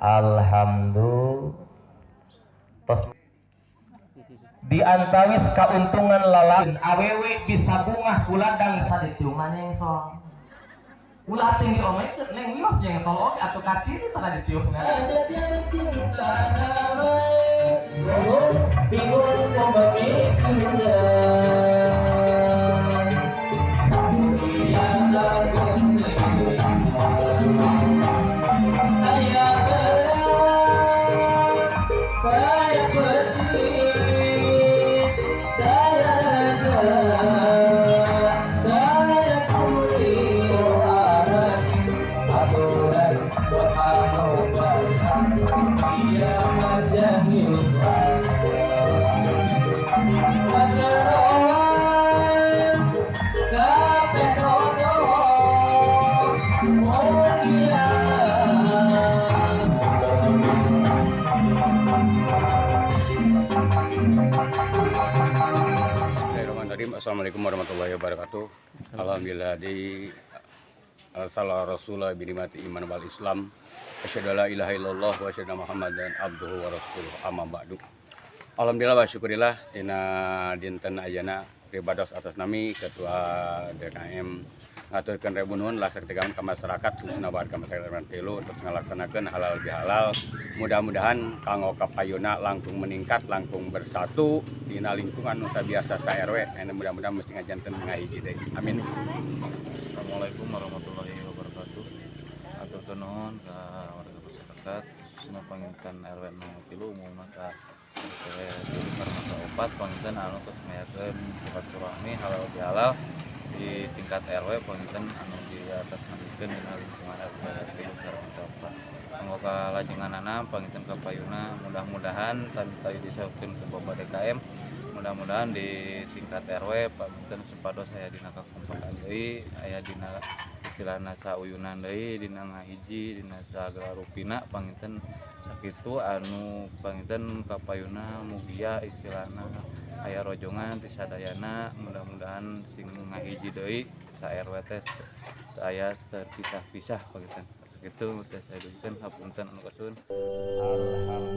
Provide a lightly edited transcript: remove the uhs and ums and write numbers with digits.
Alhamdulillah. Tos di antawis kauntungan lalaki awewe bisa bungah ku ladang saditiungan nyengsol. Ulah tinggi omekeun, neng, wios nyengsol oge atuh kaciri tah ditiungna. Cinta damai, bingung memikirnya. Saya berat, saya pedih, saya raja, saya kuli, aturan bersama dia majahil. Pangeran kabeh rono mulia. Bismillahirrahmanirrahim. Assalamualaikum warahmatullahi wabarakatuh. Alhamdulillah di salah rasulullah binimati iman wal Islam. Asyhadu alla ilaha illallah wa asyhadu anna Muhammadan abduhu wa rasuluh, amma ba'du. Alhamdulillah wa syukurillah, dina dinten ayana pribados atas nami Ketua DKM ngaturkeun ribu nuhun lah saketegangan ka masyarakat, khususna warga masyarakat Tilu, untuk ngalaksanakeun halal bihalal. Mudah-mudahan kanggo kapayuna langkung meningkat, langkung bersatu dina lingkungan nu biasa sa RW. Anu mudah-mudahan mesti ngajanten ngahiji deui. Amin. Assalamualaikum warahmatullahi wabarakatuh. Atur nuhun ka warga masyarakat, khususna panginten RW 03, umumna ka RW 3 4, panginten anu tos ngayakeun silaturahmi halal bihalal di tingkat RW, panginten anu di atas namikeun dina lingkungan RW 3 4. Kanggo kalajenganana, panginten kapayuna mudah-mudahan tadi disaurkeun ku Bapak DKM, mudah-mudahan di tingkat RW panginten supados aya dina kakompakan deui, aya dina istilahna sauyunan deui, dina ngahiji, dina sagala rupina. Panginten sakitu anu panginten kapayuna, mugia istilahna aya rojongan ti sadayana, mudah-mudahan sing ngahiji deui sa RW teh, aya terpisah-pisah. Panginten sakitu teh saya dugikeun, hapunten anu kasuhun. Alhamdulillah.